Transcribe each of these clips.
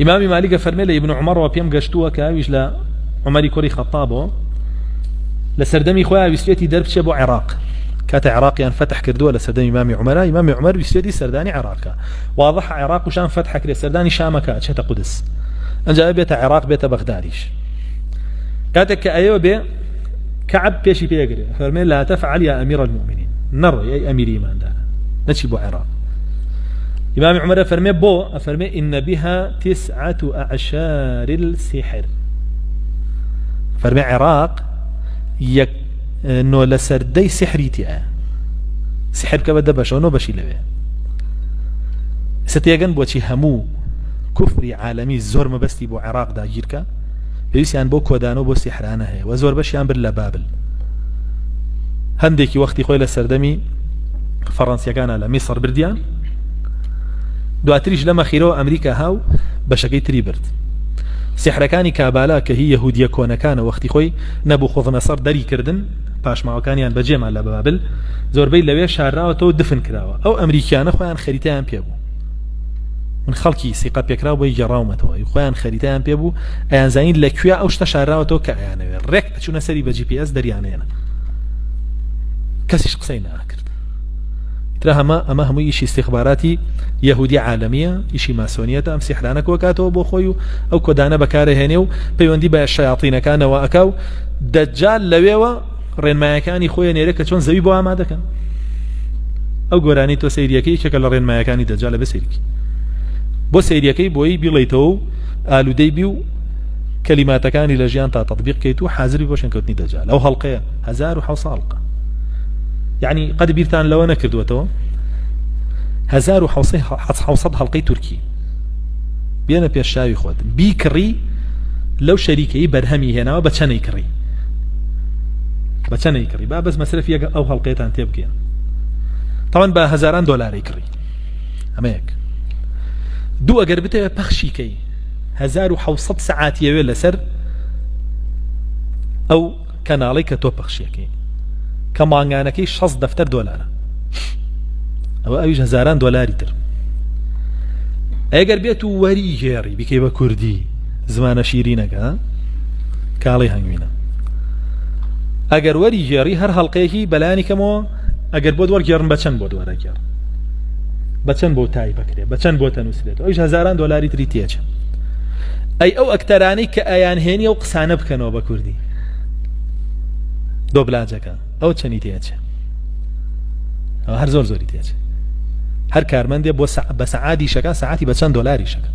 ئیمامی مالیک فەرمێ لە ئیبن عومەڕەوە پێم گەشتووە کە ئەویش لە عومەری کوڕی خەتابەوە لە سەردەمی خۆیان ویستێتی دەربچێ بۆ عێراق کاتە عێراقیان فەتح کردووە لە سەردەمی ئیمامی عومەرە ئیمامی عومەر ویستێتی سەردانی عێراقە واضح عێراق و شام فەتح کرێ سەردانی شامەکە چێتە قودس ئەنجا بێتە عێراق بێتە بەغدادیش کاتێک کە ئەیەوە بێ کەعب پێشی پێگرێ فەرمێ لا تفعل يا أمير المؤمنين نەڕۆی ئەی ئەمیری ئیمانداران نەچی بۆ عێراق ئیمامی عومەر ئەفەرمێ بۆ ئەفەرمێ إن بها تسعة أعشار السحر فەرمێ عێراق یەک نۆ لەسەر دەی سحری تایە سحر بکە بە دە بەشەوە نۆ بەشی لەوێ ئێستا تێگەن بۆچی هەموو کوفری عالەمی زۆر مەبەستی بۆ عێراق داگیرکە پێویستیان بۆ کۆدانەوە بۆ سیحرانە هەیە و زۆر بەشیان بر لە بابل هەندێکی وەختی خۆی لە سەردەمی فەڕەنسیەکانە لە میسڕ بردیان دواتریش لە مەخیرەوە ئەمریکا هاو بەشەکەی تری برد سحرەکانی کابالا کە هی یەهودیە کۆنەکانە وەختی خۆی نەبوو خۆزنەسەر دەری کردن پاشماوەکانیان بەجێمان لە بابل زۆربەی لەوێ شاراوەتەوە دفن کراوە ئەو ئەمریکیانە خۆیان خەریتیان پێبوو من خەڵکی سیقە پێکراو بۆی گێڕاومەتەوە خۆیان خەریتیان پێ بوو ئەیانزانین لە کوێ ئەو شتە شاراوەتەوە کە ئەیانەوێت ڕێک ئەچوونە سەری بە GPS دەریانێنە کەسیش قسەی ناکرد ترا هەمە ئەمە هەموو ئیشی استخباراتی یەهودی عالەمیە ئیشی ماسۆنیەتە ئەم سیحرانە کۆکاتەوە بۆ خۆی و ئەو کۆدانە بەکارەهێنێ و پەیوەندی بە شەیاطینەکانەوە ئەکا و دەجال لەوێوە ڕێنمایەکانی خۆی نێرە کە چۆن زەوی بۆ ئامادەکەن ئەو گۆرانی تۆ سەیریەکەی یەکێکە لە ڕێنمایەکانی دەجالە بە سەیرکی بۆ سەیریەکەی بۆی بیڵیتەوە و ئالوودەی بی و کەلیماتەکانی لە ژیان تا تطبیق کەیت و حاضری بۆ شوێنکەوتنی دەجال ئەو هەڵقەیە 1970 هەڵقە یعنی قەت بیرتان لەوە نەکردووەتەوە 1970 هەڵقەی تورکی بێنە پێشاوی خۆت بیکڕی لەو شەریکەی بەرهەمی هێناوە بە چەنەی کڕی بە چەنەی کڕی با بەس مەسرەف یەک ئەو هەڵقەیەتان تێبگەن تاوان بە هەزاران دۆلاری کڕی ئەمە یەک دوو ئەگەر بتەوێت پەخشی کەی 1970 سەعاتیەوێ لەسەر ئەو کەناڵی کە تۆ پەخشیەکەی کە مانگانەکەی 6 دەفتەر دۆلارە ئەوە ئەویش هەزاران دۆلاری تر ئەگەر بێت و وەری گێڕی بیکەی بە کوردی زمانە شیرینەکە کاڵی هەنگوینە ئەگەر وەری گێڕی هەر هەڵلقەیەکی بەلانی کەمەوە ئەگەر بۆ وەرگێڕن بە چەند بۆ دووەرەگێڕ بە چەند بۆ تای بکرێ بە چەند بۆ تەنووسرێت ئەوش هەزاران دۆلاری تری تێچە ئەی ئەو ئەکتەرانەی کە ئەیان هێنی ئەو قسانە بکەنەوە بە کوردی دۆبلاجەکە ئەو چەنی تێچێ ئەوە هەر زۆر زۆری تێچێ هەر کارمەندێ بۆ بە سەعادی شەکە سەعاتی بە چەند دۆلاری شەکە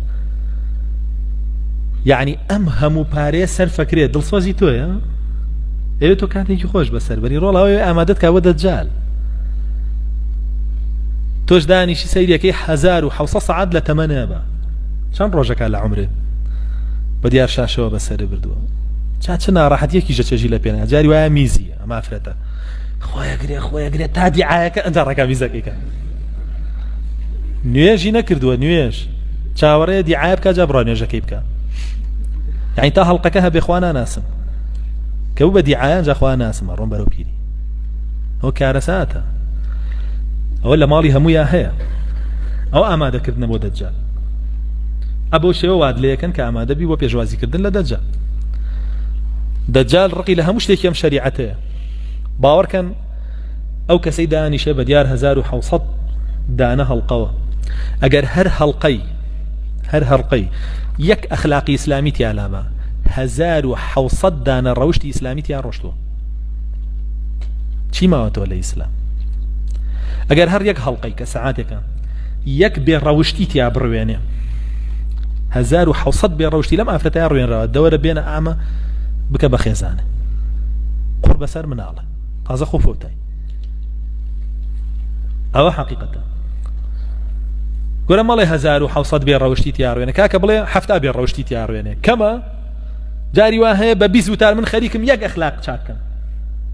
یعنی ئەم هەموو پارەیە سەرفەکرێت دڵسۆزی تۆیە ئێوە تۆ کاتێکی خۆش بەسەربەری ڕۆڵەوەی ئامادەت کا بۆ دەجال تۆش دانیشی سەیرەکەی 1970 سەعات لە تەمەنە بە چەند ڕۆژەکە لە عمرێ بە دیار شاشەوە بەسەر بردووە چا چ ناڕەحەتیەکی ژە چێژی لە پێنا جاری وایە میزی ئەم ئافرەتە خۆیەگرێ خۆیەگرێ تا دیعاەکە ئەنجا ڕێکا میزەکەی کە نوێژی نەکردووە نوێژ چاوەڕێ دیعاە بکە جا بڕا نوێژەکەی بکە یعنی تا هەڵقەکە هەبێ خوا ناناسم کە بوو بە دیعاە جا خوا ناسم ڕۆم بەرەو پیری ئەو کارەساتە ئەوە لە ماڵی هەموویا هەیە ئەو ئامادەکردنە بۆ دەجال ئەبۆ شێوە واد لەکەن کە ئامادەبی بۆ پێشوازیکردن لە دەجال دەجال ڕقی لە هەموو شتێکی ئەم شەریعەتەیە باوەڕکەن ئەو کەسەی دانیشە بە دیار 1970 دانە هەڵقەوە ئەگەر هەر هەڵقەی هەر هەڵقەی یەک ئەخلاقی ئیسلامی تیالابە 1970 دانە ڕەوشی ئیسلامی تیا ڕۆشتووە چی ماوەتەوە لە ئیسلام ئەگەر هەر یەک هەڵقەی کە سەعاتێکە یەک بێ ڕەوشتی تیا بڕوێنێ 1970 بێ ڕەوشتی لەم ئافرەتە ڕوێنراوە دەوەرە بێنە ئامە بکە بە خێزانە قڕ بەسەر مناڵە تازە خۆ فەوتای ئەوە حقیقەتە گۆرە مەڵێ 1970 بێ ڕەوشتی تیاڕوێنە کاکە بڵێ هەفتا بێ ڕەوشتی تیاڕوێنێ کەمە جاری وا هەیە بە 20 وتار من خەریکم یەک ئەخلاق چاکەم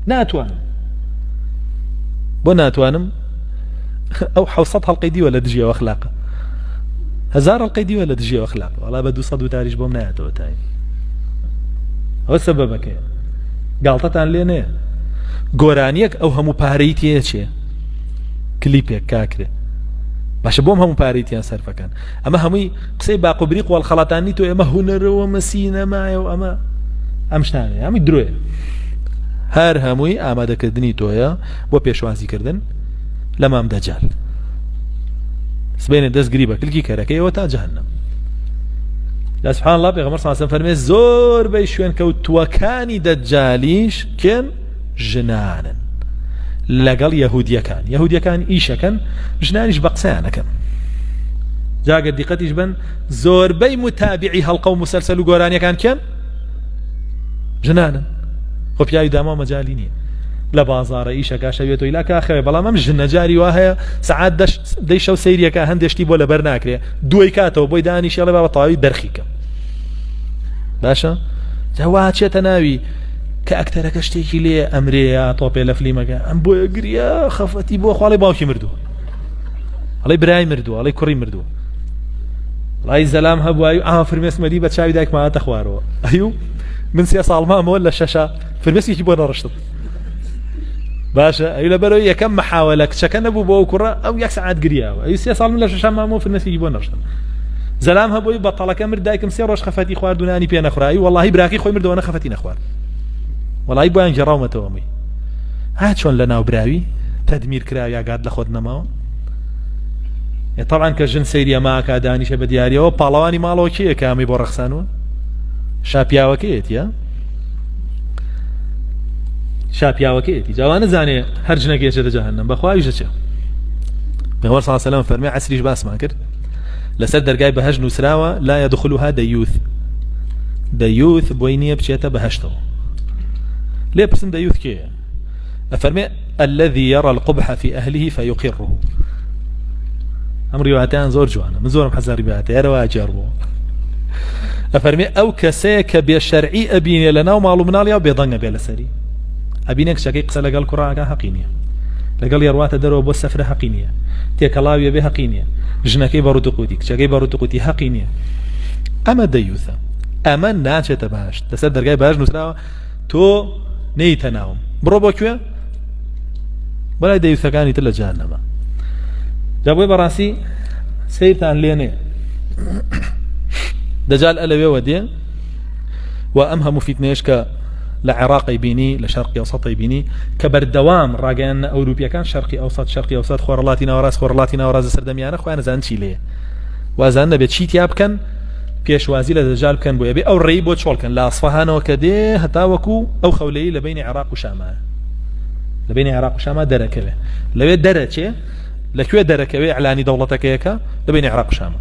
ناتوانم بۆ ناتوانم ئەو حوسەت هەڵقەی دیوە لە دژی ئەو ئەخلاقە هەزار هەڵقەی دیوە لە دژی ئەو ئەخلاقە وەڵا بە 200 وتاریش بۆم نایەتەوە تای ئەوە سەبەبەکەیە گاڵتەتان لێ نەیە گۆرانیەک ئەو هەموو پارەی تێچێ کلیپێک کاکرێ. باشە بۆم هەموو پارەی تیان سەرفەکەن ئەمە هەمووی قسەی باقوبریق وەڵخەڵاتانی تۆ ئێمە هونەرەوە مەسینەمایە و ئەمە ئەم شتانەیە هەمووی درۆیە هەر هەمووی ئامادەکردنی تۆیە بۆ پێشوازیکردن لە مام دەجال سبێنێ دەستگری بە کلکی کەرەکەیەوە تا جەهەنەم. لە سبحان الله پێغەمبەر صلی الله علیه و فەرمێ زۆر بەی شوێن کەوتووەکانی دەجالیش کێن ژنانن لەگەڵ یەهودیەکان یەهودیەکان ئیشەکەن ژنانیش بە قسەیانەکەن جاگە دیقەتیش بن زۆربەی متابعی هەڵقە و مسلسل و گۆرانیەکان کێن ژنانن خۆ پیاوی داما مەجالی نییە لە بازارە ئیشەکە شەوێتەوە ئیلا کاخەوێ بەڵام ئەم ژنە جاری وا هەیە سەعات دەی شەو سەیریەکە هەندێک شتی بۆ لەبەر ناکرێ دوای کاتەوە بۆی دانیشێڵێ با بە تەواوی دەرخی کەم باشە جا چێتە ناوی کە ئەکتەرەکە شتێکی لێ ئەمرێ یا تۆپێ لە فلیمەکە ئەم بۆیە گریا خەفەتی بۆ خواڵی باوکی مردووە ئەڵێ برای مردووە ئەڵێ کوڕی مردووە ڵی زەلام هەبووای ئا فرمێسمەدی بە چاوی دایکماتە خوارەوە ئەیو من سێ ساڵمامەوە لە شەشە فرمێسکێکی بۆ نەڕشتم باشە ئەوی لەبەرەوە یەکەم محاولە کچەکە نەبوو بۆ ئەو کوڕە ئەو یەک سەعات گریاوە ئەوی سێ ساڵ من لە شەشە مامەوە فرمێسکێکی بۆ نەڕشتم زەلام هەبووی بەتەڵەکە مرد دایکم سێ ڕۆژ خەفەتی خوارد و نانی پێ نەخورایی وەڵاهی براکەی خۆی مردەوە نەخەفەتی نەخوارد وەڵی بۆیان گێڕاومەتەوە می ها چۆن لە ناو براوی تەدمیر کراوی ئاگات لە خۆت نەماوە طبعا کە ژن سەیری ئەمە ئاکا دانیشە بە دیاریەوە پاڵەوانی ماڵەوە کێیە کە ئەمەی بۆ ڕەخسانوە شاپیاوەکەیەتیە شاپیاوەکەیەتی جاوا نەزانێ هەر ژنەکەی ئەچێتە جەهەنەم بەخواویش دەچێ پێغەمبەر صلی الله علیه و سلم فەرمی عەسریش باسمان کرد لەسەر دەرگای بەهەشت نووسراوە لا يدخلها دەیوث دەیوث بۆی نییە بچێتە بەهەشتەوە لێ پرسن دەیوث کێیە ئەفەرمێ الذي يرى القبح في أهله فيقره ئەم ڕیواتیان زۆر جوانە من زۆرم حەزە ڕیواتە هەرەوە جێڕبوو ئەفەرمێ ئەو کەسەیە کە بێ شەرعی ئەبینێ لە ناو ماڵ و مناڵیا و بێدەنگە بێ لەسەری ئەبینێ کچەکەی قسە لەگەڵ کوڕاکە هەقی نییە لەگەڵ یاڕواتە دەرەوە بۆ سەفرە هەقی نییە تێکەڵاویە بێ هەقی نییە ژنەکەی بە ڕوتوقوتی کچەکەی بە ڕوتوقوتی هەقی نییە ئەمە دەیوثە ئەمە ناچێتە بەهشت لەسەر دەرگای باش نووسراوە تۆ نەیتە ناوم بڕۆ بۆ کوێ بەلای دەیوسەکانی تر لە جانەمە جا بۆی بەڕاستی سیرتان لێنێ دەجال ئەلەوێوە دێ و ئەم هەموو فیتنێش کە لە عێراقی بینی لە شەرقی ئەوسەتی بینی کە بەردەوام ڕاگەیان ئەوروپیەکان شەرقی ئەوسەت شەرقی ئەوسەت خۆڕڵاتی ناوەڕاست خۆڕڵاتی ناوەڕاست سەردەمیانە خۆیان زان چی لێ وازان نەبێت چی تیا بکەن پێشوازی لە دەجال بکەن بۆیە بێ ئەو ڕێی بۆ چۆڵکەن لە ئەسفەهانەوە کە دێ هەتاوەکو ئەو خەولەی لە بینی عێراق و شامە لە بینی عێراق و شامە دەرەکەوێ لەوێ دەرەچێ لە کوێ دەرەکەوێ ئەلانی دەوڵەتەکەیەکە لە بینی عێراق و شامە.